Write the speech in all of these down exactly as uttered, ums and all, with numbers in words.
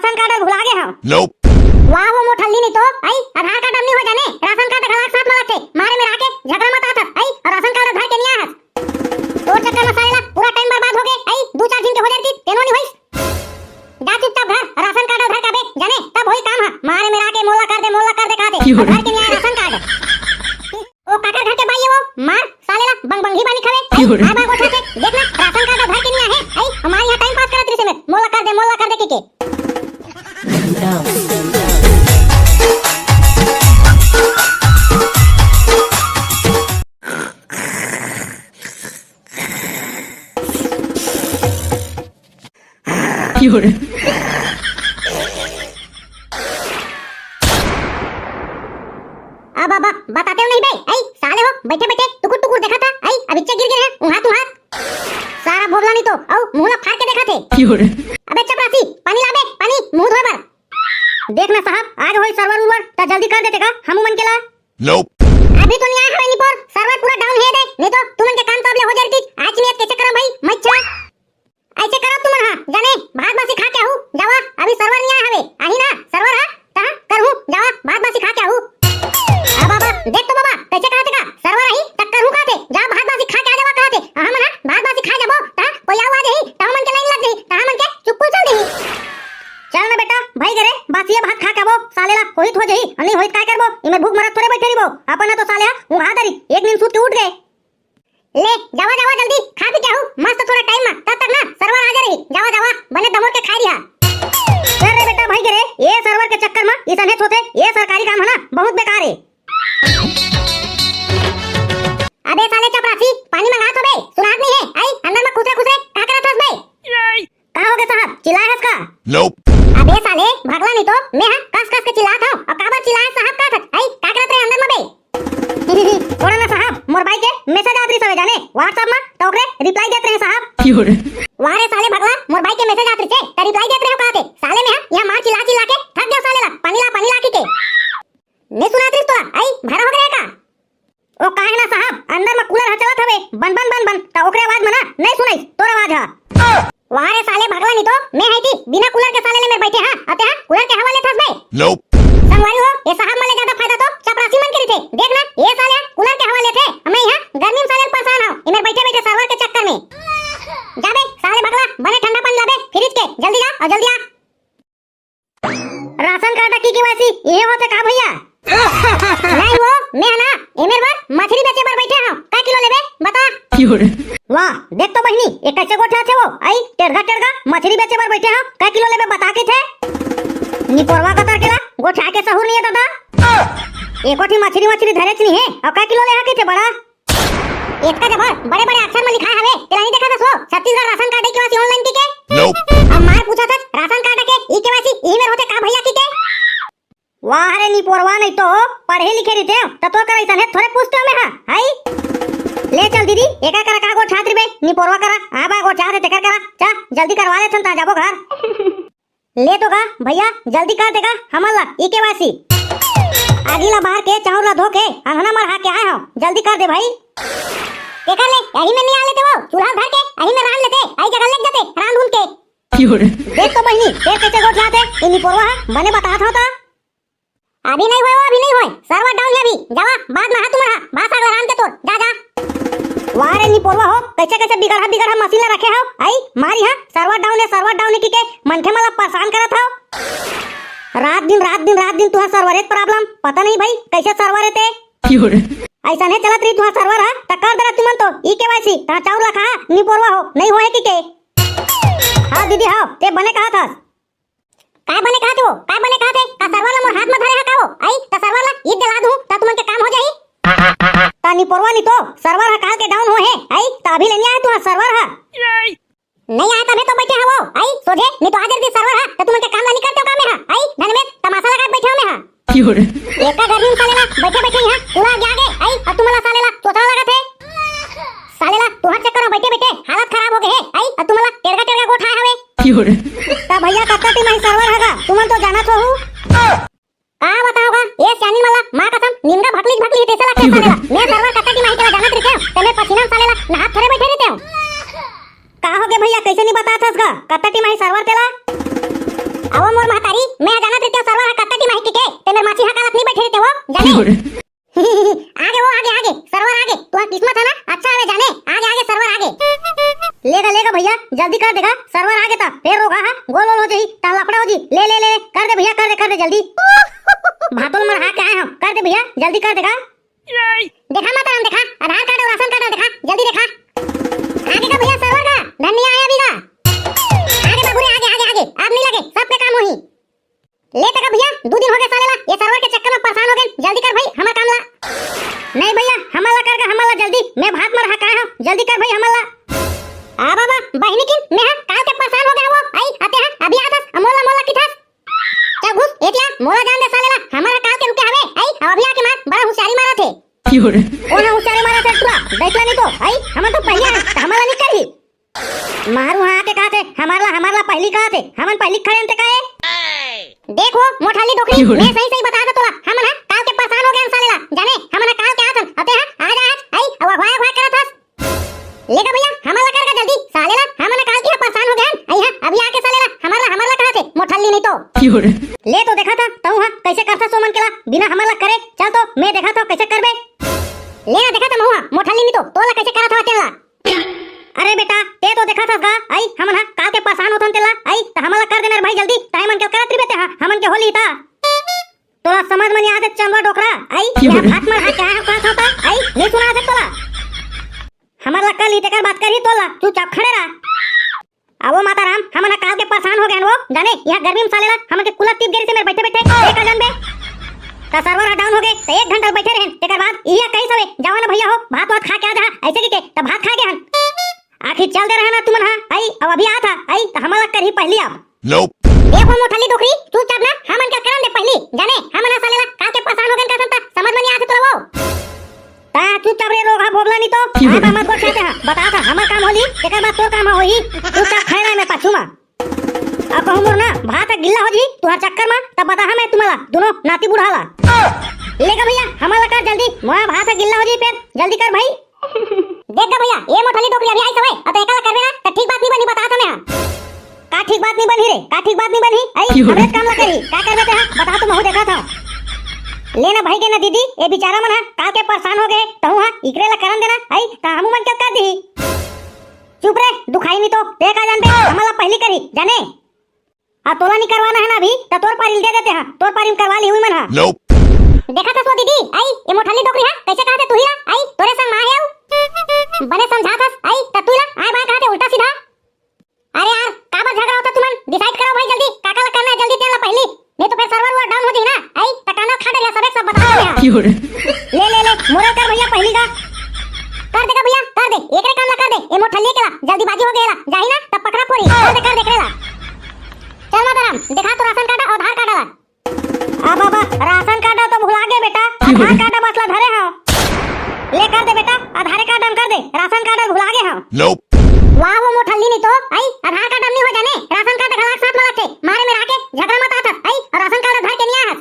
Ration card भुला गे हव। वाह, वो मोठल्ली नहीं तो, आई, आधार कार्ड अब नहीं हो जाने, राशन कार्ड घलाक साथ में रखे, मारे मेरा के झगड़ा मत आथस, आई, और राशन कार्ड धर के नहीं आए हस। तोर चक्कर में साले ला पूरा टाइम बर्बाद हो गे, आई, दू चार दिन के हो जाती, तेनो नहीं होइस। जा चुपचाप घर, राशन कार्ड धर के आबे, जाने, तब होई काम ह, मारे मेरा के मोला कर दे, मोला कर दे, कहा दे, क्यों रे? धर के नहीं आए राशन कार्ड। ओ काकर घर के बाई हे वो? मार साले ला बंग बंगी बानी खावे। क्यों रे? आ बा गोठा के, देख ना, राशन कार्ड धर के नहीं आहे। आई, हमारे यहाँ टाइम पास करत रहिसे में, मोला कर दे, मोला कर दे के के। क्यों रे? अब, अब, बताते हो नहीं बे? आई, साले हो, बैठे बैठे टुकुर टुकुर देखा था। आई, अब इच्चे गिर गे हे, उहाँ तुम्हार। सारा भोगला नहीं तो, आऊ, मुँह ला फाड़ के देखा थे। क्यों रे? अबे चपरासी, पानी ला बे, पानी, मुँह धोए बर। देख ना साहब, आज होई server उर्वर, त जल्दी कर देते का, हम मन के ला। अभी तो नहीं आए हवे निपोर, server पूरा down हे दे, नहीं तो तुमन के काम तो अब ले हो जाती। आज नहीं कैसे करम भाई, मत छा। ऐसे करो तुमन हा, जाने, भात बासी खा के आहू, जावा, अभी server नहीं आए हवे, आही ना, server हा, तहाँ, करहू, जावा, भात बासी खा के आहू। अब बाबा, देख तो बाबा, कैसे कहा थे का, server आही, तब करहू कहा थे, जा भात बासी खा के आ जावा कहा थे, हमन हा, भात बासी खा जाबो, तहाँ, कोई आऊ आ जाही, तहाँ मन के line लग जाही, तहाँ मन के चुप्पू चल देही। चल ना बेटा, भाई घरे, बासिया भात खा के आबो, साले ला, होइत हो जाही, नहीं होइत काय करबो, इमे भूख मरत थोड़े बैठे रहिबो, अपन ना तो साले हा, उहाँ दरी, एक दिन सूत के उठ गए। ले, जावा, जावा, जल्दी, खा पी के आहू, मस्त थोड़ा टाइम मा, तब तक ना, server आ जा रही, जावा, जावा, बने दमोर के खाई रिहा। कर रे बेटा भाई के रे, ये server के चक्कर मा, इसने होथे, ये सरकारी काम है ना, बहुत बेकार है। अबे साले चपरासी, पानी मंगात होबे, सुनात नहीं है, आई, अंदर मा खुसरे खुसरे, का करत हस बे? का हो गे साहब, चिल्लाए हस का? अबे साले, भगला नहीं तो, मैं हा कस कस के चिल्लात हूँ, और काबर चिल्लाए साहब का थक? आई, का करत रहे अंदर मा बे? छोड़ा ना साहब, मोर बाई के message आत रहिस हवे जाने, WhatsApp मा, तो ओकरे reply देत रहे साहब। वाह रे साले भगला, मोर बाई के message आत रहिस हे, त reply देत रहे का थे? साले मैं हा, यहाँ मार चिल्ला चिल्ला के थक गया साले ला, पानी ला, पानी ला की के। नहीं सुनात रहिस तोला, आई, भरा हो गया का? ओ काहे ना साहब, अंदर मा cooler हा चलत हवे, बन बन बन बन, त ओकरे आवाज मा ना नहीं सुनाइस तोर आवाज हा। वाह रे साले भगला नहीं तो, मैं हई थी बिना cooler के साले ले मेर बैठे हाँ, अते हाँ cooler के हवा लेत हस बे। संगवारी हो, ये साहब मन ले ज्यादा फायदा तो चपरासी मन के रहिथे। देख ना, ये साले cooler के हवा लेथे, मैं यहाँ गर्मी में साले परेशान हूँ, ये मेर बैठे बैठे server के चक्कर में। जा बे साले भगला, बने ठंडा पानी ला बे, fridge के, जल्दी जा और जल्दी आ। राशन कार्ड की केवाईसी ये होथे का भैया? नहीं वो, मैं है ना, एमेर बर मछली बेचे बर बैठे हूँ। का किलो लेबे? बता। वाह, देख तो बहिनी, ये कैसे गोठियाथे वो? आई, टेढ़ा टेढ़ा मछली बेचे बर बैठे हूँ। का किलो लेबे? बता के थे। निपोरवा कतर के ला, गोठिया के सहूर नहीं है दादा। एको ठी मछली मछली धरेच नहीं है, और का किलो ले हा के थे बड़ा? एतका जबर बड़े-बड़े अक्षर में लिखाय हवे, तेला नहीं देखा था सो, Chhattisgarh ration card e KYC online की के? अब मार पूछा था, राशन कार्ड के ई केवाईसी ई मेर होथे का भैया की के? वाह रे निपोरवा, नहीं तो पढ़े लिखे रहिते, त तोर करा अइसने थोड़े पूछते हमें, हाँ, हाई? ले चल दीदी, एकर करा का गोठियात रहिबे, निपोरवा करा, आ बा गोठियाथे तेकर करा, चा, जल्दी करवा ले छन, ता जाबो घर। ले तो गा भैया, जल्दी कर दे गा हमन ला ई केवाईसी। आगी ला बार के, चाउर ला धो के, अंगना मर हा के आए हव, जल्दी कर दे भाई। तेकर ले, यही में नहीं आ लेते वो, चूल्हा धर के, यही में रांध लेते, आई जगह लग जाते, रांध उन के। देख तो बहिनी, तेर कैसे गोठियाथे, ई निपोरवा हा, बने बतात हव ता। अभी नहीं होय वो, अभी नहीं होय, server down है अभी। जावा, बाद में हा तुमन हा, भात साग ला रांध के तोर, जा, जा। वाह रे निपोरवा हो, कैसे कैसे बिगड़हा बिगड़हा मशीन ला रखे हव? आई, मारी हा, server down है, server down है की के मनखे मन ला परेशान करत हव। रात दिन, रात दिन, रात दिन तुहार server एक problem, पता नहीं भाई, कैसे server है ते। अइसने चलत रही तुहार server हा, त कर दे रहा तुमन तो ई केवाईसी, तहाँ चाउर ला खा, निपोरवा हो, नहीं होय की के। हाँ दीदी, हाँ, ते बने कहा था। काय बने कहा थे वो? काय बने कहा थे? का server ला मोर हाथ में धरे हा का वो? आई, त server ला ईद दिला दूँ, त तुमन के काम हो जाही। त निपोरवा नहीं तो, server हा काल के down हो है, आई, त अभी ले नहीं आए तुहार server हा। नहीं आए तभे तो बैठे हा वो, आई, सोझे, नहीं तो आज दी server हा, त तुमन के काम ला नहीं करते हो का मैं हा, आई, धन में तमाशा लगा बैठे हो मैं हा। एका गर्मी में साले ला, बैठे बैठे यहाँ, पूरा आगे आगे, आई, अब तुमन ला साले ला, चोचला लगा थे। साले ला, तुहार चक्कर में बैठे बैठे हालत खराब हो गए है। आई, अब तुमन ला टेढ़ा टेढ़ा गोठियाय हवे। का भैया, कतका टीम आई server हगा? तुमन तो जानत हो हू। का बताओ गा, ये सियानी मन ला, माँ कसम, निमगा भकली भकली तैसे लगथे साले ला। मैं server कतका टीम आई तेला जानत रहिते हो, ते मैं पसीना में साले ला, नहात थोड़े बैठे रहिते हो। का हो गे भैया, कैसे नहीं बतात हस गा? कतका टीम आई server तेला? अब वो महतारी, मैं जानत रहितेंव server ह कतका time आही कहिके, ते मेर माछी हकालत नइ बइठे रहितेंव, जाने? आगे वो, आगे, आगे, server आगे। तुंहर किस्मत हे ना, अच्छा हवे जाने, आगे, आगे, server आगे। ले गा, ले गा भइया, जल्दी कर दे गा, server आगे त फेर रोगहा ह गोल गोल हो जाही, त लफड़ा हो जी। ले, ले, ले, कर दे भइया, कर दे, कर दे जल्दी। भातोल मरहा के आए हंव, कर दे भइया, जल्दी कर दे गा। देखा माताराम, देखा, आधार कार्ड अउ राशन कार्ड देखा, जल्दी देखा। आगे गा भइया, server गा, धन नइ आय अभी गा। आगे बाबू रे, आगे, आगे, आगे, अब नइ लगे, सब पे काम होही। ले त गा भइया, दू दिन होगे साले ला ये server के चक्कर में परेशान होगेन। जल्दी कर भई हमर काम ला। नहीं भइया, हमर ला कर गा, हमर ला जल्दी। मैं भात मरहा के आए हंव, जल्दी कर भई हमर ला। आ बाबा, बहिनी किन, मैं हा काल के परेशान होगे हंव। अई, अते हा अभी आथस, अ मोला, मोला किथस। चल घुस, एतिया, मोला जान दे साले ला। हमर हा काल के रुके हवे, अई, अभी आके मार, बड़ा हुसियारी मारत हे। कोन हुसियारी मारत हे टुरा? देख ला नहीं तो, अई, हमन तो पहिली आए, त हमर ला नइ करही। मारू हा आके कहाथे, हमर ला, हमर ला पहिली कहाथे, हमन पहिली खड़े हन ते काहे? देख वो, मोठल्ली डोकरी, मैं सही सही बतात हंव तोला, हमन हा काल के परेशान होगे हन साले ला, जाने, हमन हा काल के आथन, अते हा, आज, आज, अई, अउ अगुवाए, अगुवाए करत हस। ले गा भइया, हमर ला कर गा जल्दी, साले ला, हमन हा काल के हा परेशान होगे हन, अई हा, अभी आके साले ला, हमर ला, हमर ला कहाथे, मोठल्ली नहीं तो। ले तो देखत हंव, तहूं हा, कइसे करथस ओ मन के ला, बिना हमर ला करे, चल तो, मैं देखत हंव, कइसे करबे। ले ना देखत हंव महूं हा, मोठल्ली नहीं तो, तोला कइसे करत हवं तेला। अरे बेटा, ते तो देखत हस गा, अई, हमन हा काल के परेशान होथन तेला, अई, त हमन ला कर देना रे भाई जल्दी, त हमन के करत रहिबे ते हा, हमन के होली ता। तोला समझ म नइ आथे चंदवा डोकरा, अई, ये भात मरहा के आए हंव, का होता, अई, नइ सुनाथे तोला। हमर ला कर लिही, तेकर बाद करही तोला, चुपचाप खड़े रह। अवो माताराम, हमन हा काल के परेशान होगे हन वो, जाने, इहां गर्मी में साले ला, हमन के कूलर टिप गे रिहिसे मेर बइठे बइठे, ए का जानबे? त server हा down होगे, त एक घंटा बइठे रहेन, तेकर बाद इहां कहिस हवे, जावा ना भइया हो, भात वात खा के आ जा, अइसे कहिके, त भात खा गे हन। आखिर चल दे रहा ना तुमन हा, अई, अउ अभी आत हा, अई, त हमन ला करही पहिली अब। देख वो मोठल्ली डोकरी, चुपचाप ना, हमन के करन दे पहिली, जाने, हमन हा साले ला, काल के परेशान होगेन कसन त, समझ म नइ आथे तोला वो। त चुपचाप रे रोगहा भोभला नहीं तो, आप हमर गोठ खाते हा, बतात हंव, हमर काम होली, तेकर बाद तोर काम होही, चुपचाप खड़े रह मेर पाछू मा। अउ कहूं मोर ना, भात ह गिल्ला हो जी, तुंहर चक्कर मा, तब बताहूं मैं तुम्हला, दूनों नाती बुढ़ा ला। ले गा भइया, हमर ला कर जल्दी, मोर भात ह गिल्ला हो जी फेर, जल्दी कर भई। देख गा भइया, ए मोठल्ली डोकरी अभी आइस हवे, अउ त एकर ला करबे ना, त ठीक बात नइ बनही, बतात हंव मैं हा। का ठीक बात नइ बनही रे? का ठीक बात नइ बनही? अई, हमरेच काम ला करही। का करबे ते हा? बता तो महूं देखत हंव। ले ना भई गे ना दीदी, ए बिचारा मन हा काल के परेशान होगे हे, तहूं हा इकरे ला करन दे ना, अई, त हमू मन के कर दिही। चुप रे, दुखाही नहीं तो, ते का जानबे, हमन ला पहिली करही, जाने? अउ तोला नइ करवाना हे ना अभी, त तोर पारी ल दे देते हा, तोर पारी म करवा लिही उही मन हा। देखत हस वो दीदी, अई, ए मोठल्ली डोकरी हा, कइसे कहाथे तुही ला, अई, तोरे संग मा हे अउ। बने समझात हस, अई, त तुही ला, आय बाय कहाथे उल्टा सीधा। अरे यार, काबर झगड़ा होथव तुमन? Decide करव भई जल्दी, काकर ला करना हे जल्दी तेन ला पहिली, नहीं तो फेर server-verver down हो जाही ना। अई, त कान ला खा डरिहा, सबे सब बता देहा। ले, ले, ले, मोरे कर भइया पहिली का। कर दे गा भइया, कर दे, एकरे काम ला कर दे, ए मोठल्ली के ला, जल्दीबाजी होगे एला, जाही ना, त पकड़ा फोरी, कर दे, कर दे, एकरे ला। चल माताराम, देखा तो राशन कार्ड अउ आधार कार्ड ला। आ बाबा, राशन कार्ड तो भुला गे बेटा, आधार कार्ड बस ला धरे हंव। ले कर दे बेटा, आधार कार्ड म कर दे, राशन कार्ड भुला गे हंव। वाह वो मोठल्ली नहीं तो, अई, आधार कार्ड म नइ हो जाने, राशन कार्ड घला साथ म रखे, मारे मेर आके झगड़ा मतात हस, अई, अउ राशन कार्ड धर के नइ आए हस।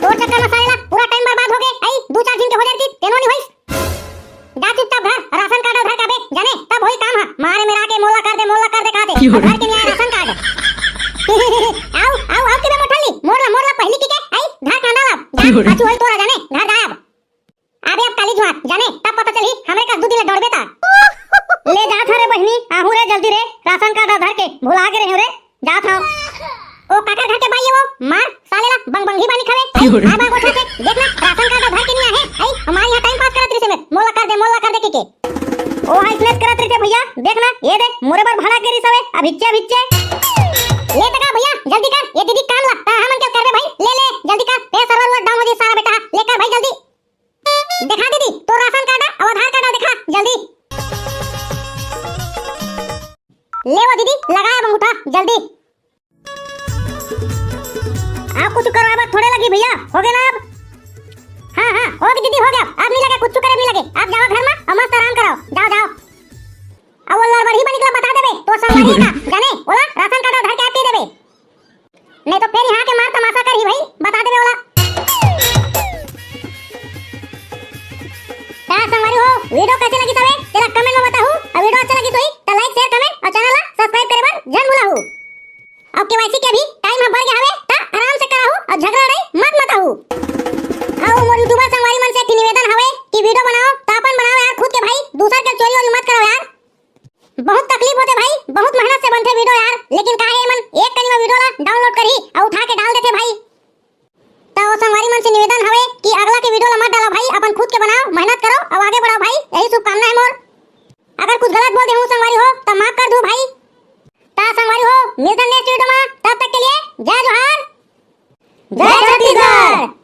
तोर चक्कर म साले ला पूरा time बर्बाद होगे, अई, दू चार झिन के हो जातिस, तेनो नइ होइस। जा चुपचाप घर, राशन कार्ड धर के आबे, जाने, तब होही काम हा। मारे मेर आके मोला कर दे, मोला कर दे कहाथे। अउ धर के नइ आए राशन कार्ड। आव, आव, आव, किबे मोठल्ली, मोर ला, मोर ला पहिली कहिके, अई, धर कांदा ला। जा, पाछू होही तोर हा जाने, घर जा अब। आबे अब काली जुहार, जाने, तब पता चलही, हमरे कस दू दिन ले दौड़बे ता। ले जात हंव रे बहिनी, आहूं रे जल्दी रे, राशन कार्ड धर के, भुला गे रहेंव रे। जात हंव। ओ काकर घर के बाई हे वो, मार, साले ला, बंग बंगी बानी खावे। अई, आय बाय गोठ खाते, देख ना, राशन कार्ड धर के नइ आए हे, अई, हमर इहां time pass करत रिहिसे मेर, मोला कर दे, मोला कर दे कहिके। ओ हा अइसनेच करत रहिथे भइया, देख ना, ए दे, मोरे बर भाड़ा गे रिहिस हवे, अभिच्चे, अभिच्चे। ले त गा भइया, जल्दी कर, ए दीदी काम ला, त हमन के करबे भई, ले, ले, जल्दी कर, फेर server-verver down हो जाही सारा बेटा, ले कर भई जल्दी। देखा दीदी, तोर राशन कार्ड अउ आधार कार्ड देखा, जल्दी। ले वो दीदी, लगा अब अंगूठा, जल्दी। अउ कुछ करवाए बर थोड़े लगही भइया, होगे ना अब? हां, हां, होगे दीदी, होगे अब, अब नइ लगे, कुछ करे नइ लगे, अब जावा घर म अउ मस्त आराम करव, जाव, जाव। अउ वो लड़बड़ही बहिनी ला बता देबे, तोर संगवारी का, जाने, ओला राशन कार्ड धर के आए कहि देबे। नहीं तो फेर इहां के मार तमाशा करही भई, बता देबे ओला। त संगवारी हो, video कइसे लगिस हवे, तेला comment म बताहू, अउ video अच्छा लगिस होही, त like, share, comment अउ channel ला subscribe करे बर झन भुलाहू। अउ KYC के भी time ह बढ़ भाई, दूसर के चोरी वोरी मत करो यार। बहुत तकलीफ होथे भाई, बहुत मेहनत से बनथे video यार, लेकिन का हे, एमन एक कनी में video ला download करही अउ उठा के डाल देथे भाई। त ओ संगवारी मन से निवेदन हवे कि अगला के video ला मत डालो भाई, अपन खुद के बनाओ, मेहनत करो अउ आगे बढ़ाओ भाई, यही शुभकामना हे मोर। अगर कुछ गलत बोल दे हूँ संगवारी हो त माफ कर दू भाई। त संगवारी हो, मिलथन next video में, तब तक के लिए जय जोहार, जय छत्तीसगढ़।